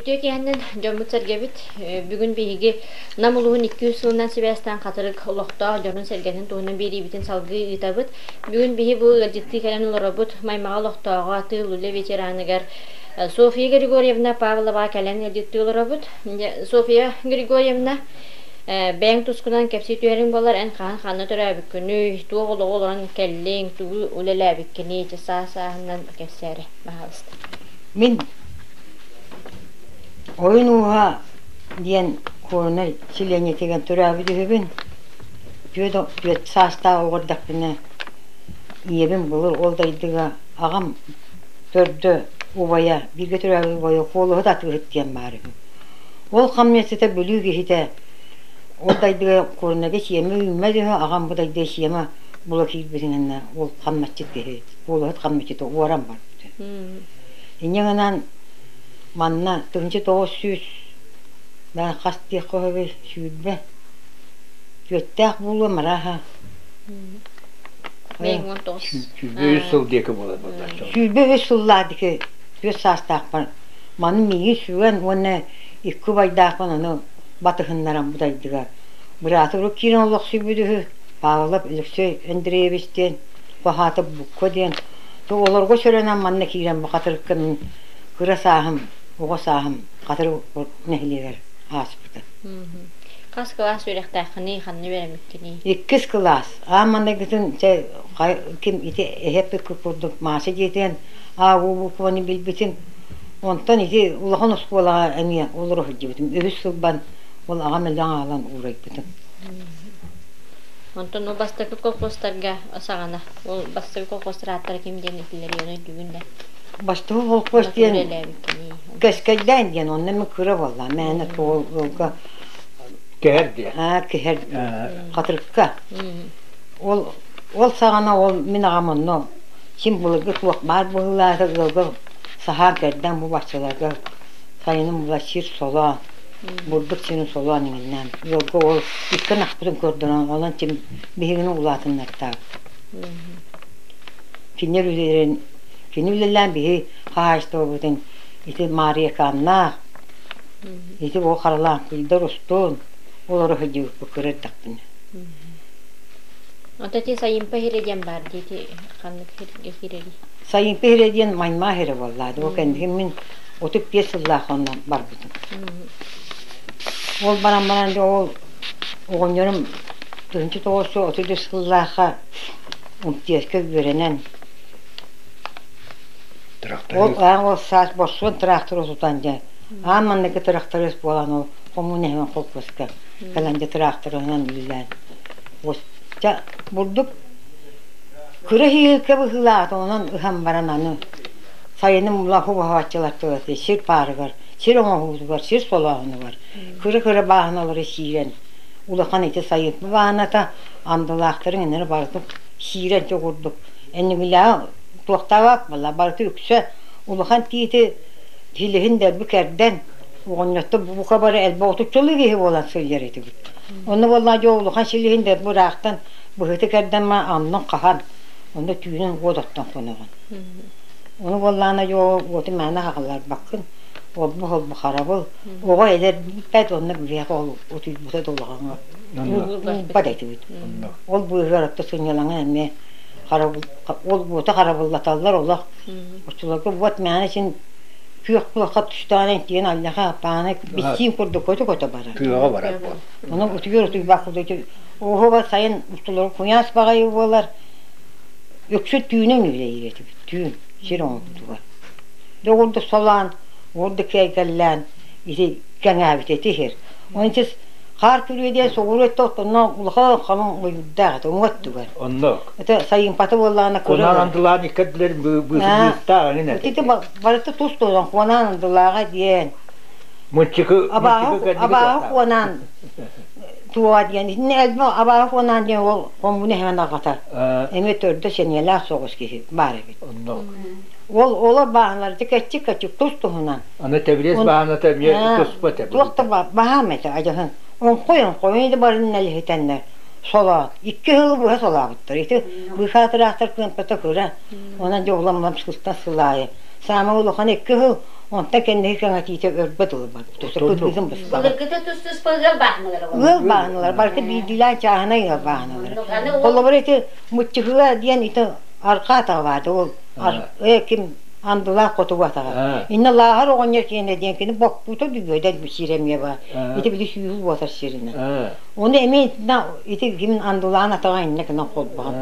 Үтүө киэһэнэн дьоммут-сэргэбит. Бүгүн биһиги Нам улууһун 200 сылынан сибээстээн Хатырык олохтоох дьонун-сэргэтин туһунан биэриибитин салгыы ыытабыт. Бүгүн биһи бу ыалдьыттыы кэлэн олоробут Маймаҕа олохтооҕо, тыыл үлэ ветераныгар Софья Григорьевна Павлова кэлэн ыалдьыттыы олоробут. Софья Григорьевна, бэйэҥ тускунан кэпсии түһэриҥ буоллар, эн хаһан ханна төрөөбүккүнүй, туох олоҕу олорон кэллиҥ, тугу үлэлээбиккиний, саас-сааһынан кэпсээ эрэ, баһаалыста. Мин Ойун ууһа диэн Куорунай сэлиэнньэтигэр төрөөбүт үһүбүн. Түөрт саастаах оҕо эрдэхпинэ ийэбин былыр ол дойдуга аҕам төрдө убайа, бииргэ төрөөбүт убайа Куолуһут атыыһыт диэн баар үһү. Ол хамньасыта Бүлүү киһитэ ол дойдуга Куорунайга сиэмэ үүммэт үһү, аҕам бу дойдуга сиэмэ була киирбитин ол хамначчыт киһи, Куолуһут хамначчыта уоран барбыт. Инньэ гынан манна 1900 хас диэххэ үһү 20 түөртээх буолуом арааһа. 23 сыл диэки буолар буоллар. 23 сыллаах диэки түөрт саастаахпар маны миигин сүгэн уонна икки убайдаахпын ону батыһыннаран будайдыга. Бырааты урут киирэн олохсуйбут үһү Павлов Алексей Андреевич диэн, Баһаатап Букка диэн Олорго сөрөнөн манна киирэн бу Хатырыкка мин кыра сааһым, оҕо сааһым Хатырык нэһилиэгэр ааспыта. Хас кылаас үөрэхтээххиний, ханна үөрэммиккиний? Иккис кылаас. Аан маҥнайгытын чэ ким ити эһэппит курдук Маша дьиэтигэр ааҕыы букваны билбитим. Онтон ити улахан оскуолаҕа эмиэ олоро сылдьыбытым. Үһүс сылбан ол аҕам өлөн хаалан уурайбытым. Онтон ол бастакы колхозтарга саҕана ол бастакы колхозтар ааттара ким диэн этилэр ону өйдүүгүн да? Бастакы колхоз диэн Кэскэйдээн диэн онно мин кыра буолла мээнэ туолга Кэһэр диэн. Аа кэһэр хатырыкка. Ол ол саҕана ол мин аҕам онно син былыргы туох баар быһыылаата ыалга саһаан кэрдэн бу баччаларга сайынын була сир солоон бурдук сирин солоон иҥиннээн ыалга ол икки ынахпытын көрдөрөн онон тим биһигини улаатыннартаабыт. Кинилэр үлэлэрин кини үлэлээн биһи хаһаайыстыбабытын ити Маарыйакааннаах ити ол харалаан кыйдар устун олоро сылдьыбыппыт кыра эрдэхпинэ. Онто ити Сайымпа сирэ диэн баар дии ити ханнык сиргэ киирэрий? Сайымпа сирэ диэн Маймаа сирэ буоллаа. Ол кэнники мин 35 сыллаах онно барбытым. Ол баран баран дьэ ол оҕонньорум 1933 сыллаахха МТС-ка үөрэнэн ол аан ол саас борсуон тыраахтары тутан дьэ аан манныгы тырахтарыыс буолан ол хомуун эһэм холкуоска кэлэн дьэ тыраахтарынан үлэлээн дьэ бурдук кыра иһиилкэ быһыылаата онон ыһан баран аны сайыным улахан уһааччылар сир паарыгар сир оҥоһуутугар сир солооһунугар кыра-кыра бааһыналары сиирэн улахан ити сайыппы бааһыната андылаахтарын иннэрэ барытын сиирэн дьэ курдук эннигилээҕи туохтаабат буолла барыта үксэ улахан тиити силиһин дэлби кэрдэн оҕонньоттор бука бары элбэх отуччалыы киһи буолан сылдьар этибит. Онно буоллаҕа дьэ улахан силиһин дэлби ыраахтан быһыты кэрдэн ма аннын хаһан онно түүнүн уот оттон хоноҕун. Ону буоллаҕына дьэ уоту мээнэ хаалларбаккын олбу-холбу харабыл оҕо эдэр бүппэт онно биһиэхэ ол утуйбута да улахаҥҥа уурбат этибит. Ол быыһыгар отто сынньалаҥа эмиэ харабыл ол уоту харабыллаталлар олох. Оччолорго уот мээнэ син күөх куохха түстэҕинэ тиийэн аллаха паана биссиин курдук көтө-көтө барар. Тыаҕа барар буол. Ону утуйар утуйбат курдук оһоҕо сайын устулары куйаас баҕайы буолар. Үксү түүнүн үлэлиир этибит, түүн сир оҥорбутугар. Дьэ ордук солоон, ордук кэйгэллээн ити кэҥээбит ити иһэр. Оны ити хаар күрүө диэн соҕуруу өттө оттонно улахан халыҥ ойуурдаах этэ, уҥа өттүгэр. Оннук. Это сайымпаты буоллаҕына кыра. Кунаан андылаан иккэрдилэр быыстаах эҥин этэ. Ити барыта тус-туһунан куонаан андылааҕа диэн. Муччукы Абааһы куонаан туоҕа диэн итиннэ элбэх абааһы куонаан диэн ол хомууна эһээн аҕата эмиэ төрдө сэниэлээх соҕус киһи баар эбит. Ол олор бааһыналар кэччик-кэччик тус-туһунан. Аны тэбириэс бааһыната эмиэ туспа этэ. Туох да баһаам этэ адьаһын. Оҥхой-оҥхой да барын нэлиһитэннэр солоот. Икки сылы быһа солообуттар. Ити быыкаатыраахтар кыампата кыра. Онон дьэ улам-улам сылтан сыл аайы. Саамай улахан икки сыл. Онтон кэнники кэҥэтиитэ өрбө дылы барбыт. Өссө кыргызын быстаҕа. Былыргыта тус-туспа ыал бааһыналара Ыал бааһыналара, барыта биирдиилээн чааһынай ыал бааһыналара. Холобур, ити Муччукуга диэн ити арҕаа атаҕа баата ол ким андылаах хотугу атаҕа. Инна Лааһар оҕонньор киэнэ диэн кини боппута дүгүөдэн сир эмиэ баар. Ити били сүүһү буотар сиринэн. Оны эмиэ ити кимин андылаан атаҕа иннэ гынан холбоһон.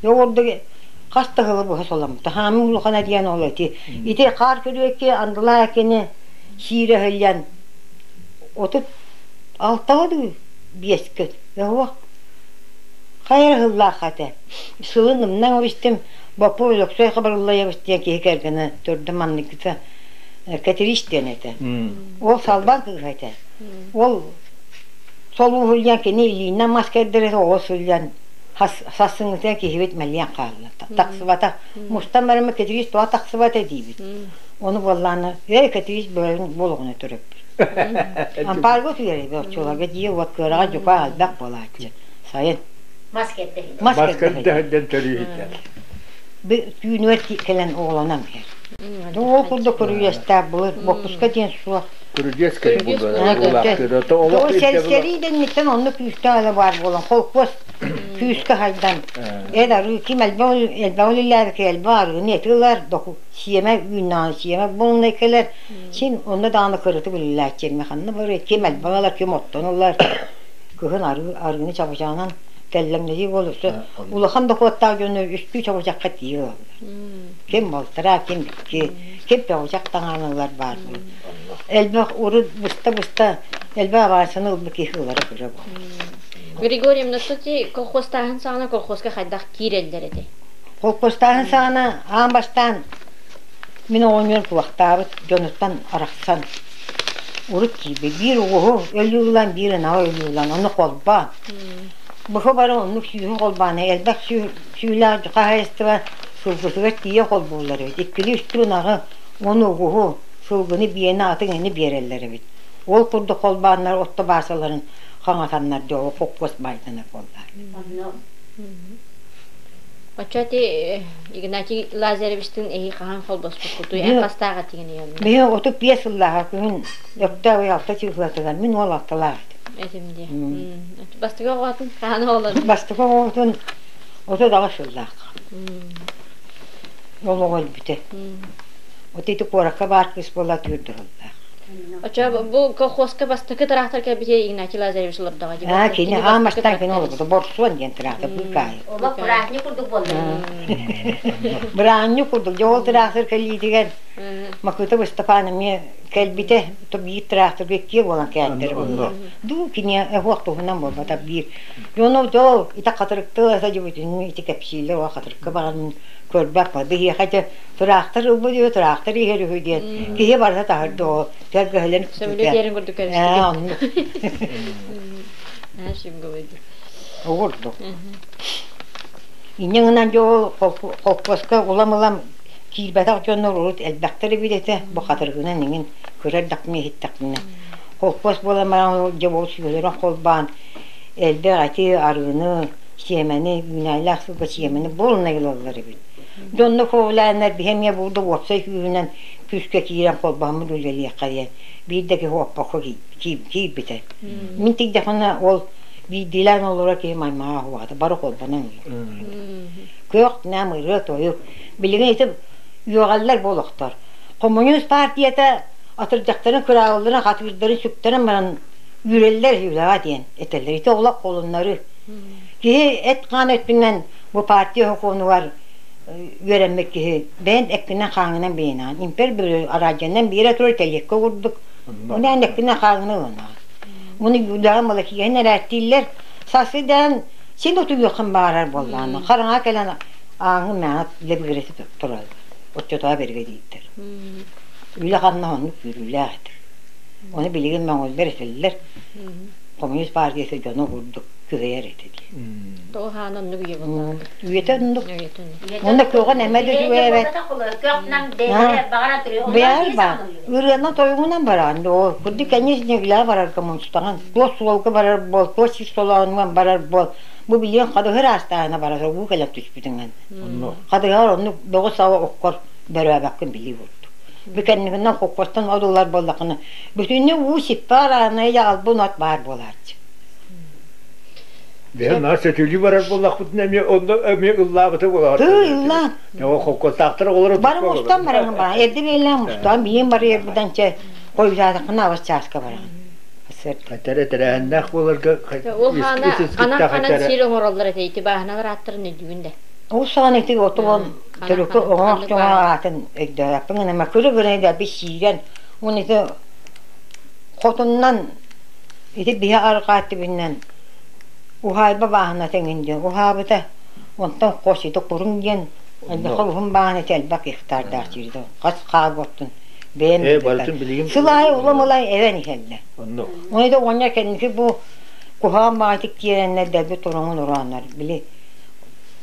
Ордук хас да сылы быһа соламмыта. Хаамыы улахана диэн ол ити. Ити хаар күрүөкки андылаа кини сиирэ өһүллэн 36-ҕа дуу биэскэ өһүөх хайа сыллаах этэ. Сылын ымнаҥ эбистим Боппу Өлөксөй Хабырыллаевич диэн киһи кэргэнэ төрдө манныгыта Кэтириис диэн этэ. Ол салбан кыыһа этэ. Ол солууһуйан кини илиинэн мас кэрдэрэ оҕо сылдьан сассыҥҥытыгар киһибит мэлийэн хаалла. Тахсыбата. Мустан бараммы Кэтириис тоҕо тахсыбата диибит. Ону буоллаана, эй, Кэтириис бөҕөйүн буолуҕуна төрөппүт. Ампаарга утуйар оччолорго дьиэ уот кыараҕа дьукаа элбэх буолааччы. Сайын. Мас кэрдэһин. Мас Мас кэрдэһин төрүүһүттэр. Түүнүгэр кэлэн оҕолонон иһэр. Ол курдук көрүдьүөстээх былыр боппуска диэн суох. Көрүдьүөс кэлин буллар. Сэрии дэнниттэн онно күүстээх элэ баар буолан холкуос күүскэ хайдан эр арыы ким элбэх үлэлээбит элбэх арыыны эти ылар сиэмэ үүннэҕинэ сиэмэ буолунай кэлэр син онно даҕаны кырытык үлэлээччи ханна барыай ким элбэх ылар ким оттон ылар кыһын арыы арыыны чабычаҕынан тэллэҥнэтии буол өссө улахан дохуоттаах дьону үстүү чабычахха тиийэ ылаллар ким балтараа ким икки ким чабычах таҥаан ылар баар буол элбэх урут быста-быста элбэх абаансаны ылбыт киһи ылара көрө буолар Григорьевна, кстати, колхозтааһын саҕана колхозка хайдах киирэллэр этэй? Колхозтааһын саҕана аан бастаан мин оҕонньор куохтаабыт дьонуттан арахсан урут киирбит. Биир оҕуһу өлүү ылан, биир ынаҕы өлүү ылан, ону холбоон. Быһа бары оннук сүүһүн холбоон, элбэх сүүлээх хаһаайыстыба сылгытыгар тиийэ холбууллар эбит. Иккили-үстүү ынаҕы, уон оҕуһу, сылгыны, биэни, аты эҥини биэрэллэр эбит. Ол курдук холбооннор отто баасаларын хаҥатаннар дьэ холкуос баайданар буолла. Оччо ити Игнатий Лазаревичтыын эһи хаһан холбоспуккутуй? Эн хастаах этигин ийэ Биһи 35 сыллааҕа күһүн Өктөөп алта чыыһылатыгар мин уол алталаах этим. Этим дии. Бастакы оҕотун хаһан оҕолорун? Бастакы оҕотун 38 сыллаах. Ол оҕо өлбүтэ. Вот ити куоракка баар кыыс буола түүрдү сыллаах. Очо бу колхозка бастакы тыраахтар кэлбитэ Игнатий Лазаревич олордоҕо дии. Аа, кини аан бастаан кини олорбута. Борсуон диэн тыраахтар быыкаайы. Олох быраанньык курдук буолла. Быраанньык курдук. Дьэ ол тыраахтар кэлиитигэр Макыта Ыстапаан эмиэ кэлбитэ. Биир тыраахтарга иккиэ буолан кээттэр буолла. Дуу кини эһуох туһунан буолбата биир. Дьону дьол ити хатырыктыы аса дьыбытын ити кэпсииллэр ол хатырыкка баран көрбөт биһиэхэ дьэ тыраахтар ылбыт үһү тыраахтар иһэр үһү диэн киһи барыта таһырдьа ол тэлгэһэлэрин Сөмөлүөт иһэрин курдук ээ оннук Угурдук. Инньэ гынан дьэ ол холкуоска улам-улам киирбэтэх дьоннор урут элбэхтэр эбит этэ. Бу хатырыгынан иҥин көрөр дэхпинэ иһиттэхпинэ. Холкуос буолан баран дьэ ол сүөлэрин холбоон элбэх эти, арыыны, сиэмэни, үүнээйилээх сылга сиэмэни буолунай ылаллар эбит. Дьонно көҕүлээннэр биһи эмиэ булду уопсай күүһүнэн күүскэ киирэн холбоһоммут үлэлиэххэ диэн биир да киһи оппокко киирбитэ. Мин тиийдэхпинэ ол биирдиилээн олорор киһи маймаҕа уһугата бары холбонон Күөх нэм ырыа тойук. Билигин ити үөҕэллэр буолуохтар. Хомуньуус партията атырдьахтарын кыраабылларын хатыырдарын сүктэрэн баран үүрэллэр үлэҕэ диэн этэллэр. Ити олох холуннары. Киһи эт-хаан өттүнэн бу партия сокуонугар үөрэммит киһи бэйэн эккинэн-хааҥҥынан бэйэнаҕын. Импер бөрө араадьыйанан биэрэ турар тэлиэккэ курдук. Уну эн эккинэн-хааҥҥынан ылынаҕын. Уну үлэҕэ малакиһын эрээттииллэр. Сарсыардаан син утуйуоххун баҕарар буоллаҕына, хараҥа кэлэн ааҥҥын мээнэ лэбигирэтэ тураллар. Оччотугар бэргэ дииллэр. Үлэ ханна оннук күүрүүлээх этэ. Ону билигин моҥоллор этэллэр. Коммунист партията дьону курдук күһэйэр этэ дии. Тоҕо хаана оннук үйэ буоллаҕа. Үйэтэ оннук. Онно көҕөн эмэ да үчүгэй эбэт. Бэйэр баар. Ырыанан тойугунан бараҕын. Оо, курдук кэннис үлэҕэ барарга мунстаҕын. Туос суолга барар буол, туос сир солоонуган барар буол. Бу билиэн хадыһыр аастаҕына барар, уу кэлэн түспүтүҥэн. Хадыһар оннук бөҕү саҕа оккор бөрөөбөккүн билии курдук. Бүкэннигинэн холкуостан одуулар буоллаххына, бүтүннүү уу сиппэ араанайа дьаҕалбын от баар буолааччы. Бэйэм наар сөтүөлүү барар буоллахпытына эмиэ онно эмиэ ыллаабыта буолар. Тыы ыллаан. Холкуостаахтар оҕолоро Бары мустан бараҥын баа. Эрдэ биэлээн мустан, биин барыйарбытан чэ хойутаатаххына абас чааска бараҕын. Хайтара тэрээһиннээх буоларга Ол хаана ханан ханан сир оҥороллор этэ ити бааһыналар ааттарын өйдүүгүн да. Ол саҕана ити оту төрүкү оҥоох дьоҥо аатын өйдөөбөппүн гына кыры гына дэлби сиирэн уон ити хотуннан ити биһи арҕаа түбүнэн уһаайба бааһыната эҥин диэн уһаабыта онтон хос ити куруҥ диэн элбэх уһун бааһына элбэх гектардаах сирдэ хас хаалбыттын бэйэм сыл аайы улам-улам эбэн иһэллэр Оны да оҕонньор кэнники бу куһаҕан баҕайытык киирэннэр дэлби туруҥун урааннар били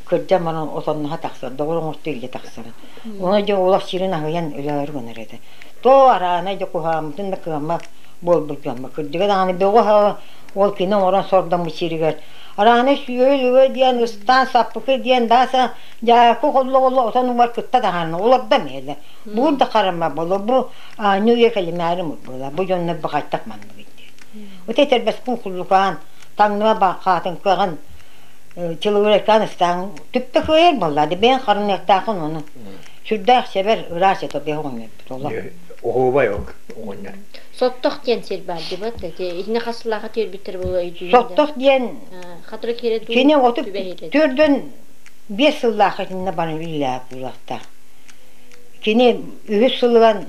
кырдьан баран отонноһо тахсар, доҕор оҥосто илдьэ тахсарын. Ону дьэ олох сирин аһыйан өлөөрү гынар этэ. Тоо араанай дьэ куһаҕаммытын да кыаммат буолбут дьоммут. Кырдьыга даҕаны бөҕө ол кини оҥорон сордоммут сиригэр араанай сүүрэ-үлүгэ диэн ыстаан саппыкы диэн дааса дьаакы холло-холло отон угар кытта даҕаны олордо миэлэ. Буур да харама боло бу аанньу үйэ кэлимээри буола бу дьоннор баҕайтах маннык диэн. Вот этэрбэспин куллукаан таҥныма баахаатын кыаҕын чылыгырайкаан ыстаан түптэ кыайар буолла бэйэн харыныахтаахын ону сүрдээх сэбэр ыраас это бэһ оҕонньорбут олох оһуобай оҕонньор Соттох диэн сир баар дибат итини хас сыллааха түөрбүттэр буолуо өйдүүбүн Соттох диэн хатыры киирэ кини оту төрдөн 5 сыллаах итиннэ баран үлэлээбит буолуохтаах. Кини үһүс сылыган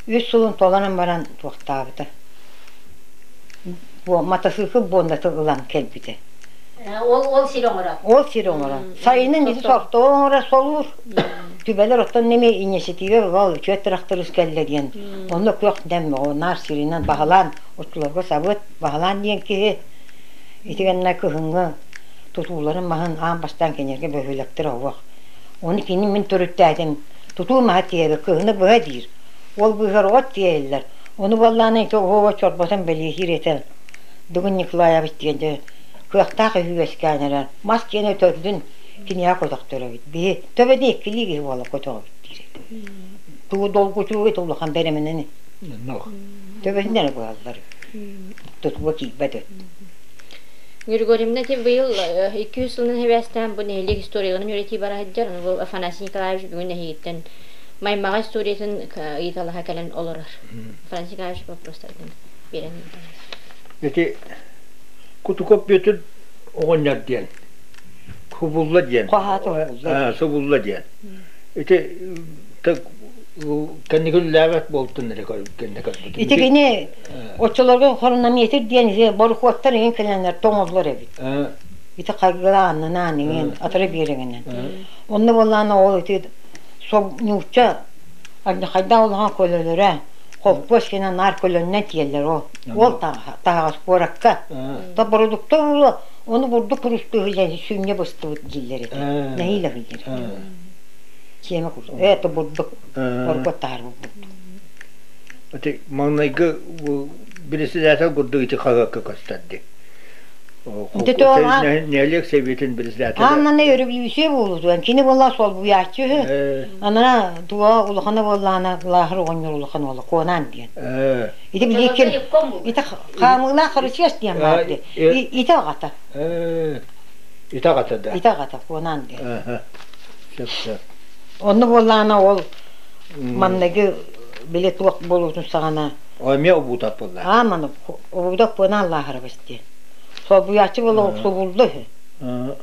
үс сылын толорон баран туохтаабыта. Матасыыкыл буондаты ылан кэлбитэ. Ол ол сир оҥоро. Ол сир оҥоро. Сайынын ити сортоҕо оҥоро солуур. Түбэлэр оттон неме инициатива ол үчүгэй тырахтарыс кэллэ диэн. Онно күөх дэм наар сиринэн баһылаан оччолорго сабыат баһылаан диэн киһи ити гэннэ кыһыҥҥы тутууларын маһын аан бастаан кинилэргэ бөһүөлэктэр оһуох. Ону кини мин төрүттээтим тутуу маһа тиэйэр кыһыны быһа диир. Ол быыһар от тиэйэллэр. Ону буоллаҕына ити оһуоба чорботон бэлиэтиир этэ Дугун Николаевич диэн дьэ кыахтаах үһү үөскээн эрэр мас киэнэ төрдүн киниэхэ көтөхтөрөбүт. Биһи төбөдө иккилии киһи буола көтөҕөбүт диир этэ. Тугу долгутууга ити улахан бэрэмэнэни. Төбөтүн эрэ быһаллар. Тутууга киирбэт өт. Григорьевна ити быйыл 200 сылынан сибээстээн бу нэһилиэк историяларын үөрэтии бара сылдьар. Бу Афанасий Николаевич бүгүн эһигиттэн Маймаҕа историятын ыйыталаһа кэлэн олорор. Афанасий Николаевич вопростаргын биэрэн Ити Кутуков Бүөтүр оҕонньор диэн Хубулла диэн Субулла диэн ити кэнники үллээбэт буолтун эрэ кэннэ көрбүтүм. Ити кини оччолорго хронометр диэн борухуоттар иҥин кэлэннэр тоҥоллор эбит. Ити хайгылааннанаан иҥин атара биэрэҥинэн. Онно буоллаана ол ити нуучча хайдах улахан көлөлөрө холкуос кэнэ наар көлөннөн тиэллэр ол ол таһаҕас куоракка то бородукта уулу ону бурдук курустуу сүнньэ быстыбыт дииллэр этэ нэһиилэ ыһыллар сиэмэ курдук это бурдук оргот таһаарбыт бурдук Ити маҥнайгы председатель курдук ити хаһыакка көстөр дии. Нэһилиэк сэбиэтин председателэ. Ааннаны өрөбүлүүсүйэ буолуутугар кини буолла солбуйааччы үһү. Анара туга улахана буоллаана Лаахыр оҕонньор улахан уола Куонаан диэн. Ити били ким ити хаамыылаах Харысиас диэн баар дии. Ити аҕата. Ити аҕата да. Ити аҕата Куонаан диэн. Онно буоллаана ол манныгы били туох буолуутун саҕана Эмиэ обуутап буолла. Аа маны обуутап Куонаан Лаахарабыс диэн. Солбуйааччы буола охсубулла үһү.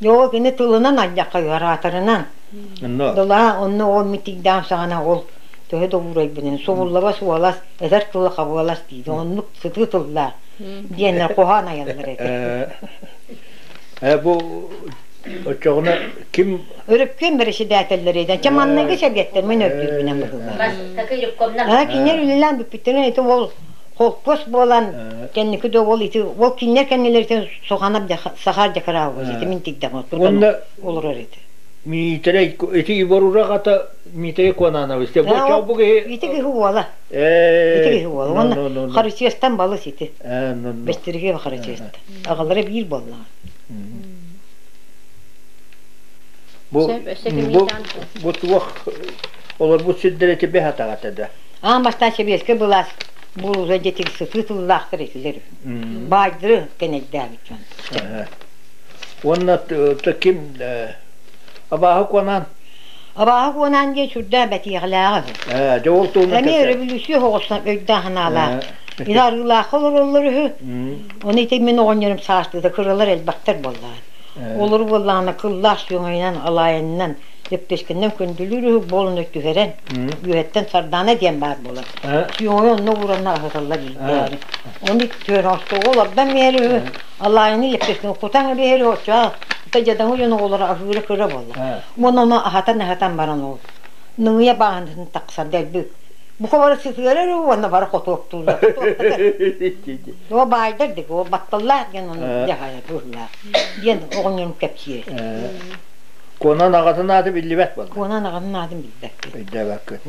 Дьоо кини тылынан ардьахха ыараатарынан. Дылаа онно ол митигдаан саҕана ол төһө да уурайбытын субуллабас уолас этэр тыла хабыалас диidi оннук сытыы тыллаах диэннэр хоһоон айаллар этэ. Бу оччоҕуна ким Өрөпкүөн бэрэсэдээтэллэринэн чэ манныгы сэбиэттэр мин өйдүүрбүнэн быһыылаах. Кинилэр үлэлээн бүппүттэрин ити ол холкуос буолан кэнники да ол ити ол кинилэр кэннилэриттэн Суханов Сахар Дьакараабыс ити мин тигдэм Уонна олорор ити. Миитэрэй ити Егор аҕата Миитэрэй Куонанович бу бу киһи ити киһи уола. Ити киһи уола. Уонна Харычыастан балыс ити. Бэстиригиэв Харычыастан. Аҕалара биир буоллаҕа. Бу бу бу туох Олорбут сирдэрэ ити бэһ атаҕа этэ да. Аан бастаан сэбиэскэй былаас буолуута дьэтиг сытыы тыллаахтар этилэр. Баайдары кэнэйдээбит дьон. Уонна ким абааһы куонаан? Абааһы куонаан диэн сүрдээх бэтиэхэлээҕэ үһү. Дьэ ол туһунан Эмиэ өрөбүлүүсүйэ оҕустан өйдөөх санаалаах. Ити арыылаахха олороллор үһү. Ону ити мин оҕонньорум саастыыта кыралар элбэхтэр буоллаҕа. Олору буоллаҕына кыллаах сүөҥэйинэн, алаайанынан Лэппиэскэннэн күндүлүүр үһү буолуну түһэрэн, үөһэттэн сардаана диэн баар буолар. Сүөҥөйү онно ууранна аһаталлар илдээри. Ону түһэрэн остуолга олордон биэрэр үһү, алаайаны лэппиэскэни кутан биэрэр үһү, оччоҕо дьадаҥы дьон оҕолоро аһыыра кыра буолла. Уонна ону аһатан-аһатан баран ол ныҥыйа бааһынатын тахсар дэлби бука бары сытыарар үһү уонна бары хотуоктууллар. О баайдар дик, о батталлаах диэн ону дьаһайар быһыылаах диэн оҕонньорум кэпсиир. Куонан аҕатын аата биллибэт буолла. Куонан аҕатын аатын билбэппин. Өйдөөбөккүн.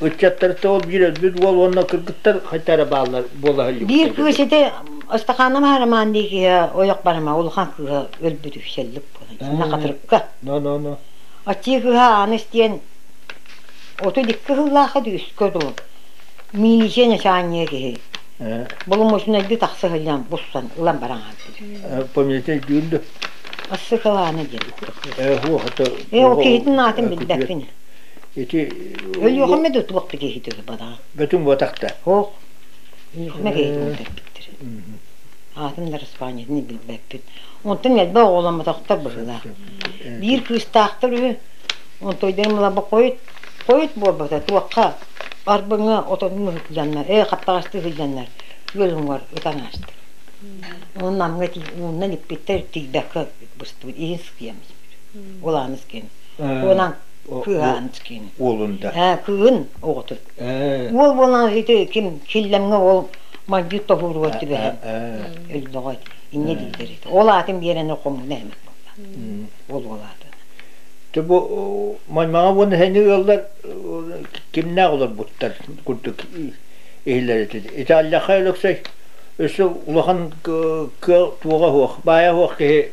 Ыччаттарыттан ол биир өлбүт уол уонна кыргыттар хайта эрэ бааллар буола сылдьыбыттар. Биир кыыс ити Ыстахаана Маһарамаан дии киһи ойох барыма улахан кыыһа өлбүт үксэллик буолан. Итиннэ хатырыкка. Но но но. Аччыы кыыһа Ааныс диэн 32 сыллаахха үскэ дуу милиция начальнига киһи. Боломуочунайдыы тахса сылдьан буссан ылан баран хаалбыт. Помните дүүрдү. Ассыкалаана диэн. Ээ, ол киһитин аатын билбэппин. Ити Өлүөхүмэ да туох да киһи бадаҕа. Бөтүҥ буотахта. Суох. Өлүөхүмэ киһитин өлөрбүттэр. Аатын да Испаниятын билбэппин. Онтон элбэх оҕоломмотохтор быһыылаах. Биир кыыстаахтар үһү. Онтойдорум ыла хойут хойут буолбата туохха арбыҥа отонун ыһыктыганнар, ээ хаптаҕастыы сылдьаннар күөл уҥуор ытан аастым. Онон Намҥа ууннан иппиттэр тиийбэккэ быстыбыт иһин сыкыйан Ол ааныс киэн. Онан кыыһа ааныс киэн. Уолун да. Ээ, кыыһын оҕотун. Уол буолан ити ким Киллэмҥэ ол мандьыыт тоһууругар түбэһэн өллөҕө инньэ дииллэр ити. Ол аатын биэрэн хомуна эмит буолла. Ол уол аатын. Те бу Маймаҕа уонна эһэни ыаллар кимнээх олорбуттар курдук иһиллэр этэ. Ити Аллахай Өлөксөй өссө улахан кыа туоҕа суох, баайа суох киһи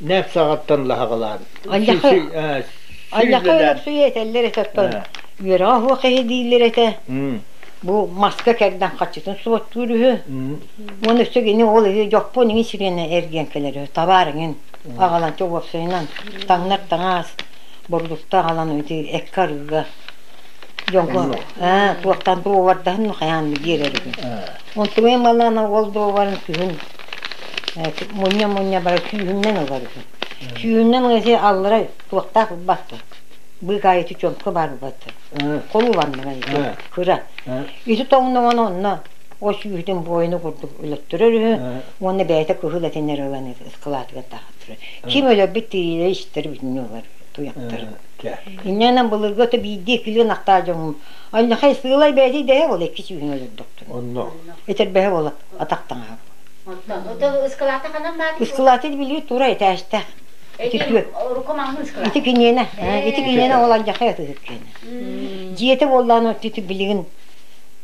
нэп саҕаттан лаһаҕалаан. Аллахай Өлөксөй этэллэр этэ үөрэҕэ суох киһи дииллэр этэ. Бу маска кэрдэн хаччытын суоттуур үһү. Уонна өссө кини ол иһи дьоппуон иҥин сириэнэ эргийэн кэлэр үһү. Табаар иҥин аҕалан чэ уопсайынан таҥнар таҥас бордукта аҕалан ити эккэ арыыга дьоҥҥо туохтан дуобардаһын хайаан биэрэр үһү. Онтугайым балаана ол дуобарын күһүн мунньа-мунньа бара сүүһүнэн ылар үһү. Сүүһүнэн ылар аллара туохтаах ылбат быыкаайы чөмпкө баар ылбат холуланныга ити кыра. Ити тоҥноҕуна онно ол сүүһүтүн буойуну курдук өлөттөрөр үһү уонна бэйэтэ кыһыл этинэр ылан ыскылаатыгар таһааттарар. Ким өлөрбүт тириилэри истэр бүтүннүү ылар туйахтары. Инньэнэн былыргы ото биирдии килиэн ахтаа дьоҥум Аллахай сыылай бэйэтий дэһэ буола икки сүүһүн өлөрдөхтөр. Онно. Этэрбэһэ буола атах таҥаһа. Ыскылаата ханан баар? Ыскылааты билии тура этээстээх. Ити киниэнэ, ити киниэнэ ол алдьархай атыыһыт киэнэ. Дьиэтэ буоллаан ити билигин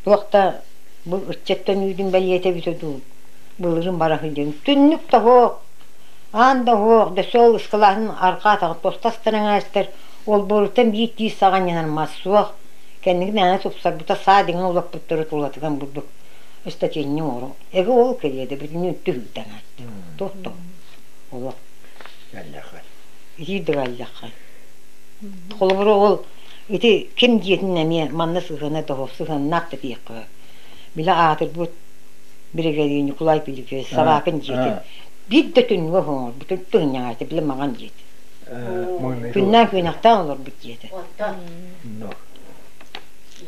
туох да бу ыччаттан үүтүн бэлиэтэ эбитэ дуу былырын бара сылдьан түннүк да суох, аан да суох, дөссө ол ыскылааһын арҕаа атаҕын тоста астараҥаастар олбуоруттан биир тиис саҕа анньынар мас суох, кэнники мээнэ тупсарбыта саа диҥин улаппыттары тулатыган бурдук ыстатыйанньа оҥору эгэ ол кэлиэдэ бүтүннүү түһүлтэн аатта туох да олох итиир да галлахха холобура ол ити ким дьиэтин эмиэ манна сыһыана доһо сыһыаннаах да диэххэ били аатырбыт биригэдьиир Ньукулай Пилиппиевич Собакин дьиэтин биир да түннүгэ оҥорбутун тыһынньаҥаата били маҥан дьиэтин Күннээн күөнэхтээн олорбут диэтэ.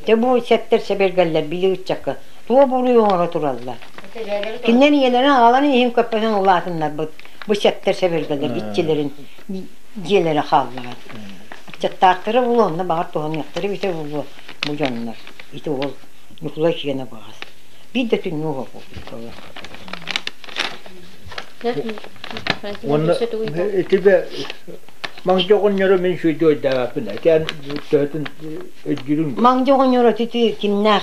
Дьэ бу сэптэр сэбиргэллэр били ыччакка туох буруйу оҥоро тураллар. Кинилэр ийэлэрин аҕаларын иһин көппөтөн улаатыннарбыт бу сэптэр сэбиргэллэр иччилэрин дьиэлэрэ хааллаҕа. Ыччаттаахтара буолуо онно баҕар туһаныахтара эбитэ буолуо бу дьоннор. Ити уол Ньукулай киэнэ баҕас. Биир да түннүк оһох буолбут. Уонна итибэ маҥдьа оҕонньоро мин сүүйдү өйдөөбөппүн этэн төһөтүн өйдүүрүҥ Маҥдьа оҕонньоро ити кимнээх?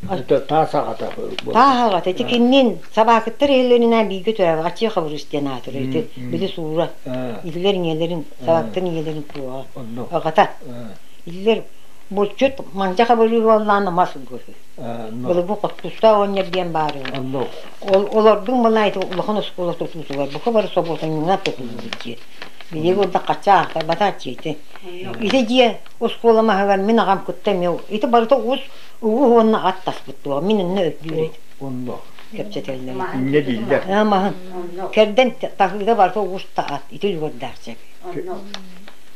Таас аҕата. Таас аҕата. Ити киннин собакыттар иһэллэринэн бииргэ төрөөбүт Аччыы Хабырыыс диэн аатырар. Ити били суура. Итилэр ийэлэрин, собактар ийэлэрин туоҕа. Аҕата. Итилэр булчут Мандьа Хабырыыс уоллаан мас ылгыһы. Былыргы Хоттуста оҕонньор диэн баар. Олордуҥ балай ити улахан оскуола тутуутугар бука бары собуотунньугунан тутуллубут дьиэ. Биһиги урда хачча аахтарбата дьиэти. Ити дьиэ оскуола маһыгар мин аҕам кытта эмиэ ити барыта уус Уу уонна ат таспыт дуо? Мин онно өйдүүр этим. Онно. Кэпсэтэллэр. Инньэ дииллэр. Аа, маһын. Кэрдэн таһыыта барыта уус та ат. Ити үлүгэрдээх сөп.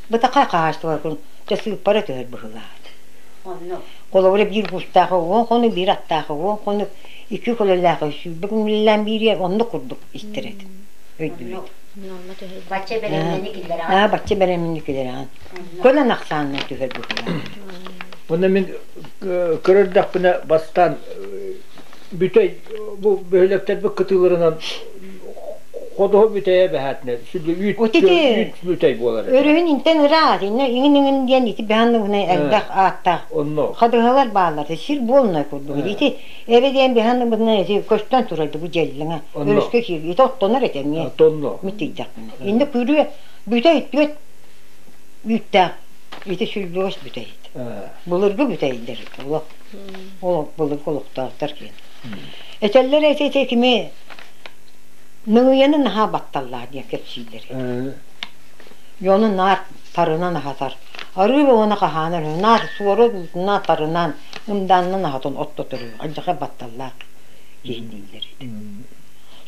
Бытахай хаһаайыстыбаларын дьэ сыыппара түһэр быһыылаах. Холобура биир кустаах уон хонук, биир аттаах уон хонук, икки көлөлөөх 20 күнүлээн биириэ оннук курдук истэр этим. Өйдүүр этим. Бачча бэлэмнэни киллэрэҕин. Аа, бачча бэлэмнэни киллэрэҕин. Көлөн ахсаанынан түһэр быһыылаах. Уонна мин көрөрдөхпүнэ бастаан бүтэй бу бөһүөлэктэрбит кытыыларынан ходуһу бүтэйэ бэһээтинэ үүт Ити бүтэй буолар этэ. Өрүһүн интэн ыраах, иннэ иҥин-иҥин диэн ити бэһэн элбэх ааттаах Онно. хадыһалар бааллар, сир буолунай курдук. Ити эбэ диэн бэһэн ити көстөн турар бу дьэллиҥэ. Өрүскэ киир, ити оттонор этэ эмиэ. Тонно. Миттийдэхпинэ. Иннэ күрүө бүтэй түөт үүттээх ити сүлбүөс бүтэй. Былыргы бүтэйдэр олох ол былыргы олохтоохтор диэн. Этэллэр ити кими Ныгыйаны наһаа батталлаах диэн кэпсииллэр. Дьону наар тарынан аһатар. Арыы бөҕөнү хаһаанар үһү. Наар суора уутунан тарынан, ымдаанынан аһатан оттотор үһү. Алдьархай батталлаах киһи дииллэр этэ.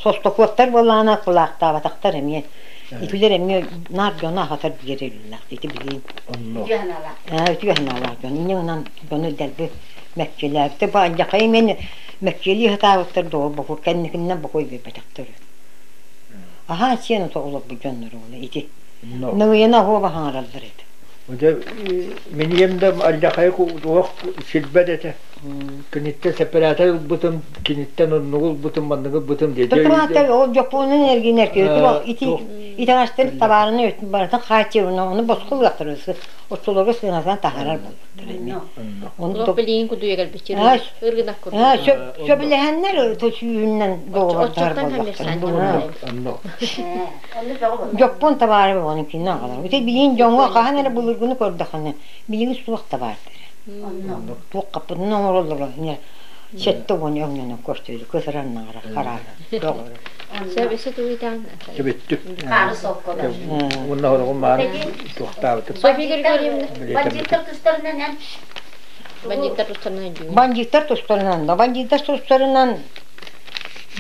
Состокуоттар буоллаҕына кулаахтаабатахтар эмиэ. Итилэр эмиэ наар дьону аһатар биэрэллэр. Ити билигин. Үтүө санаалаах. Үтүө санаалаах дьон. Инньэ гынан дьону дэлби мэкчилээбитэ. Бу алдьархайы мен мэкчилии сатаабыттар дуо бокуй кэнникинэн бокуй биэрбэтэхтэр. Аһаа сиэн ото олорбут дьоннор ол ити. Ныгыйана оһуоба хаҥараллар этэ. Дьэ, мин ийэм да алдьархайы туох сирбэт этэ. Киниттэн сэппэрээтэр ылбытым, киниттэн оннугу ылбытым, манныгы ылбытым диye. Тутумааттар ол дьоппуонун эргинэр ити итэҕэстэр табаарыны өттүн барытын хааччыйна ону босхо ылыахтара оччолорго сыанатынан таһаарар буолбуттар эмиэ. Олох билигин кудуйа кэлбит ыргынах курдук. Сөбүлэһэннэр сүүһүнэн доҕордоһор буоллахтара. Дьоппуон табаары буолан кинини аҕалар. Ити билигин дьоҥҥо хаһан эрэ былыргыны көрдөххүнэ билигин суох табаардара. Туох хаппытын оҥороллоро 70 өҥнөнөн көрсөйдү кысыраннаҕара хараара көҕөрө. Сөбүсэ тугуйтаан Сөбүттүк. Хаары солколор. Уонна хороҕун маан туохтаабытым. Софья Григорьевна. Бандиттар тустарынан эн Бандиттар тустарынан дьүүн. Бандиттар тустарынан да бандиттар тустарынан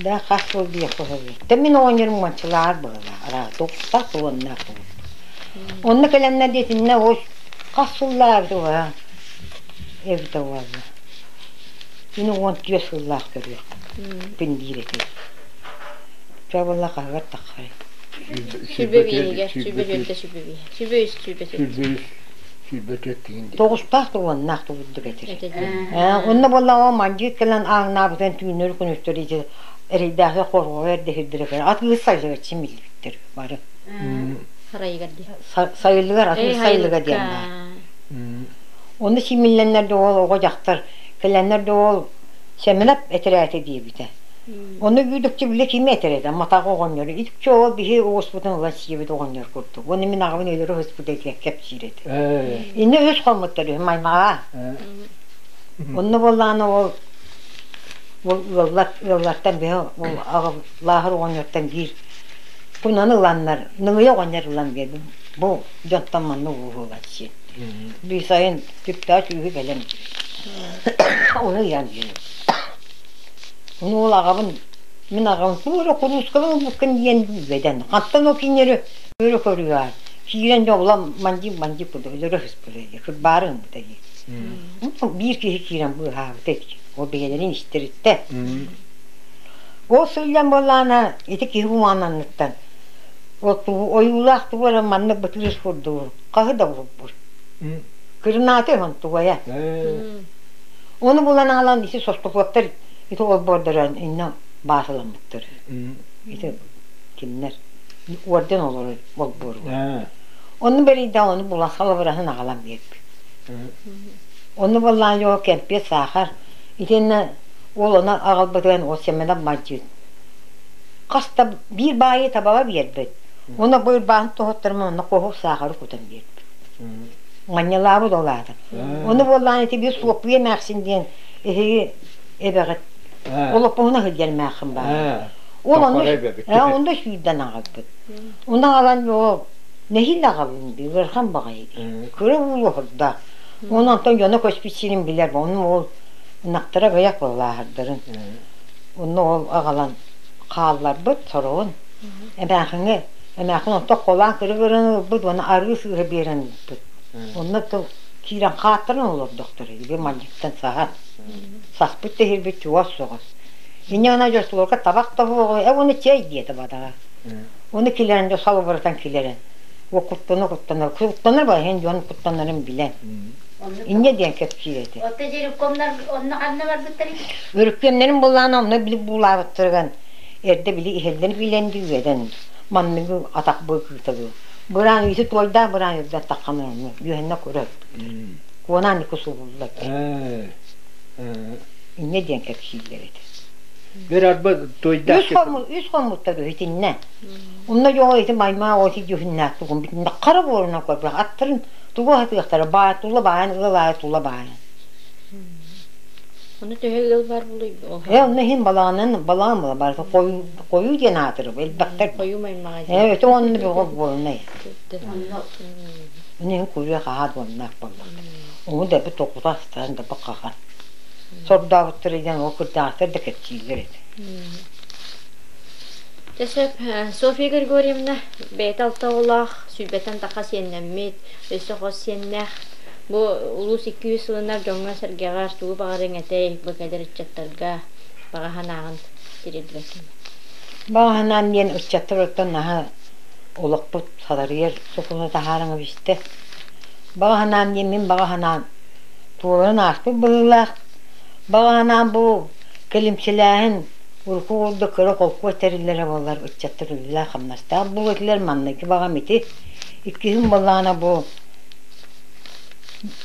да хас сыл диэх көһөбүт. Тэ мин оҕонньорум манчылаар быһыла араа туохтаах туоннаах Онно кэлэннэр диэтиннэ ол хас сыллаабыт уһа эбитэ буолла. Мин 14 сыллаах көрүөх күн диир этим. Чэ буолла хаһыгар таххай. Сүбэ биэһигэр, сүбэ түөртэ сүбэ биэһэ. Сүбэ үс, сүбэ түөрт. Сүбэ үс, сүбэ түөрт тиин дии. Тоҕустаах да уоннаах да курдук этир. Онно буоллаҕа мандьыыт кэлэн ааҥнаабытын түүннэри күнүстэри ити эрэйдээхи хорҕоҕо эрдэһирдэрэ кэлэн атыыр сайылыгар симиллибиттэр бары. Харайыгар дии. Сайылыгар атыыр сайылыга диэн баар. Ону симиллэннэр да ол оҕо дьахтар кэлэннэр да ол Сэмэнэп этэрээтэ диэбитэ. Ону үүдэкчи били кими этэр этэ матаҕа оҕонньору итиччэ ол биһи оҕуспутун ылан сиэбит оҕонньор курдук. Уонна мин аҕабын өлөрө сыспыт этэ кэпсиир этэ. Иннэ үс хоммуттар үһү маймаҕа. Онно буоллаҕына ол ол ыаллар ыаллартан биһи ол аҕа лааһыр оҕонньортон биир кунаны ыланнар ныҥыйа оҕонньор ылан биэрбит бу дьонтон манна ууһуулар сиэн. Биир сайын түптээх сүүһү кэлэн ону ыйан биэрэр. Ону ол аҕабын мин аҕабын тугу эрэ куруускабын ылбыккын диэн үгэдэн хантан ол кинилэри өрө көрүөҕэ киирэн дьэ улам мандьык мандьык курдук өлөрө сыспыта дии кырбаары ылбыта дии биир киһи киирэн быыһаабыта дии ол бэйэлэрин истэриттэн ол сылдьан буоллаҕына ити киһи умааннаныттан ол тугу ойуулаах тугу эрэ маннык бытырыыс курдугу хаһы да булбут кырынааты өһөн тугайа Ону булан аҕалан ити состукуоптар ити олбуордарын иннэ баасыламмыттар. Ити кимнэр орден олорор олбуоругар. Онну бэрийдэ ону булан халабыраһын аҕалан биэрбит. Онну буоллаан дьоо кэмпиэт саахар Итиэннэ уол ону аҕалбытыгар ол Семенов мадьыыт хас да биир баайы табаҕа биэрбит. Уонна бу ырбаахын тоһуттарым онно куоһук саахары кутан биэрбит. Манньалаабыт ол аата. Ону буоллаан ити биир Суоппуйа эмээхсин диэн эһиги эбэҕит олоппоһуна сылдьар эмээххин баар. Ол онно онно сүүрдэн аҕалбыт. Ону аҕалан ол нэһиилэ аҕаллым дии ыарахан баҕайы дии. Кыра уулуһурдаах. Онон онтон дьоно көспүт сирин билэр, онно ол ынахтара аҕыйах буоллааһырдарын. Онно ол аҕалан хаалларбыт сороҕун. Эмээхиҥҥэ эмээхин онтон холаан кыры-кырын ылбыт уонна арыы сыыһа биэрэн ыыппыт. Онно киирэн хааттаран олордохтор иби мандьыттан саһан. Саспыт да иһирбит чугас соҕус. Инньэ гынан дьостуларга табах тоһуоҕу э уонна чэй диэтэ бадаҕа. Ону килэрэн дьо салыбыратан килэрэн. О куттана куттана куттанар ба иһин дьон куттанарын билэн. Инньэ диэн кэпсиир этэ. Отто жеребкомнар онно ханна барбыттарый? Өрүккүөмнэрин буллаан онно билик буулаабыттарыган эрдэ били иһэллэр билэн дүүэдэн манныгы атах быыкыыталыы. Быраан үйүтү туойдаах быраан үрдэн таххан онно үөһэннэ көрөр. Куонаан икки субуллар. Инньэ диэн кэпсииллэр этэ. Бир арба туойдаах Үс хоммуттар үһүтиннэ. Онно дьоҕо ити маймаа оти дьүһүннээх тугун бүтүннэ хара буорунан көрбөх аттарын тугу аһатыахтара баа тула баайан ыал аайы тула баайан. Ону төһө ыал бар булуй? Э онно иһин балаҕанын балаҕан була барыта хойуу хойуу диэн аатырып элбэхтэр. Хойуу маймаҕа Э өтө онно бөҕө буолунай. Ону иһин куруя хаһаат буолнаах буоллах. Ону да бу тоқута астаран да бакахан. Сордообуттар диэн ол кырдьаҕастар да кэпсииллэр этэ. Дьэ сөп, Софья Григорьевна бэйэтэ алта оҕолоох, сүүрбэттэн тахса сиэннэммит, өссө хос сиэннээх. Бу улуус 200 сылынар дьоҥҥо-сэргэҕэ тугу баҕарыаҥ этэй бу кэлэр ыччаттарга баҕа санааҕын тириэрдибэккин? Баҕа санаам диэн ыччаттар оттон наһаа олохпут саларыйар сокуону таһааран эбистэ. Баҕа санаам диэн мин баҕа санаам туоларын ааспыт быһыылаах. Баҕа санаам бу кэлимсилээһин урукку курдук кыра холкуос тэриллэрэ буоллар ыччаттар үлэлээх-хамнастаах буолуо этилэр. Манныгы баҕам ити. Иккиһин буоллаҕына бу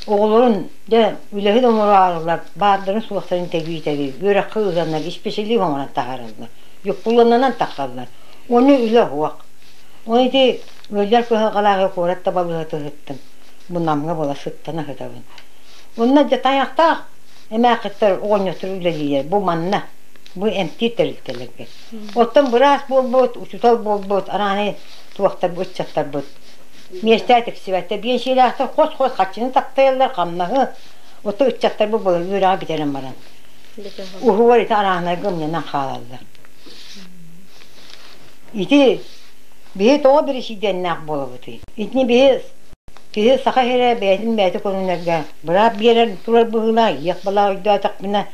оҕолорун дьэ үлэһит оҥороорулар баардарын-суохтарын тэбии-тэбии үөрэххэ ыытаннар исписэлиис оҥорон таһаараллар. Дьуппуланан тахсаллар. Ону үлэ суох. Ол ити ыалдьар кыһалҕалаах куорат да балыыһата сыттым. Бу Намҥа буола сыттана сытабын. Онно дьэ тайахтаах эмээххиттэр оҕонньоттор үлэлииллэр. Бу манна, бу эмтиир тэрилтэлэргэ. Оттон быраас буолбут, учуутал буолбут, арааны туохтарбыт, ыччаттарбыт миэстэ тиксибэттэр. Биэнсийэлээхтэр хос-хос харчыны таптайаллар, хамнаһы. Оттон ыччаттарбыт буолар үөрэҕи бүтэрэн баран. Уһугар ити арааһынайга ымньанан хаалаллар. Ити биһи тоҕо бирисидиэннээх буолабытый? Итини биһи киһи саха сирэ бэйэтин бэйэтэ көрүнэргэ быраап биэрэр турар быһыылаах, иэх балаа өйдөөтөхпүнэ,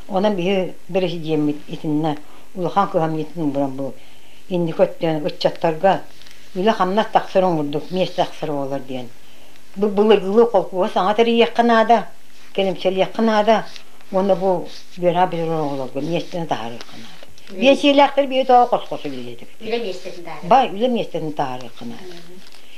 онон биһи бэрэсидьиэммит итиннэ улахан кыһамньытын ууран бу инники өттүнэн ыччаттарга үлэ-хамнас тахсар оҥордук, миэстэ тахсар буолар диэн. Бу былыргылыы холкуоһу саҥа тэрийиэххэ наада, кэлимсэлиэххэ наада уонна бу үөрэх бүтэрэр оҕолорго миэстэни таһаарыахха наада. Биэнсийэлээхтэр биһи тоҕо хос-хос үлэлиэтибит. Үлэ миэстэтин таһаарыахха. Бай, үлэ миэстэтин таһаарыахха наада.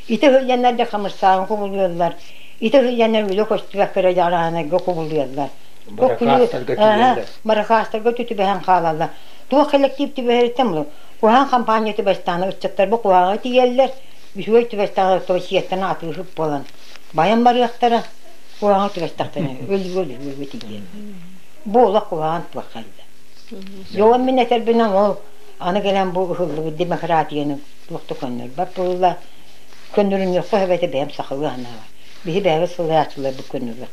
Ити ыһылланнар да хамырсааҕын кубулуйаллар, ити ыһылланнар үлэ көстүбэккэ эрэ дьараанайга кубулуйаллар. Баракаастарга тиийэллэр. Баракаастарга түбэһэн хаалаллар. Туох кэлэктиип түбэһэриттэн бу куһаҕан хампаанньа түбэстэҕинэ ыччаттарбыт куһаҕаҥҥа тиийэллэр, үчүгэй түбэстэҕинэ то сиэттэн атыыһыт буолан байан барыахтара, куһаҕаҥҥа түбэстэхтэринэ өлүгү-өлүгү тиийэллэр. Бу олох куһаҕан туох кэллэ. Дьон мин этэрбинэн ол аны кэлэн бу ыһыллыбыт демократияны туох да көннөрбөт буолла. Көннөрүнүөххэ сөп этэ бэйэм сахалыы санаабар. Биһи бэйэбит салайааччыларбыт көннөрүөх.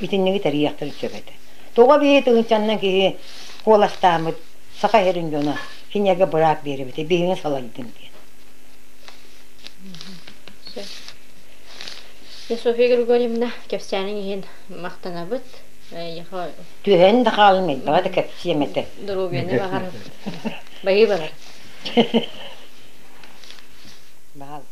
Итинниги тэрийиэхтэрин сөп этэ. Тоҕо биһи тыһыынчаннан киһи куоластааммыт саха сирин дьоно кинилэргэ быраап биэрэбит биһигини салайдын диэн. Софья Григорьевна, кэпсээниҥ иһин махтанабыт. Түһэн да хаалым элбэҕи да кэпсиэм этэ. Доруобуйаны баҕарабыт. Баһыыбалар. Баһаалыста.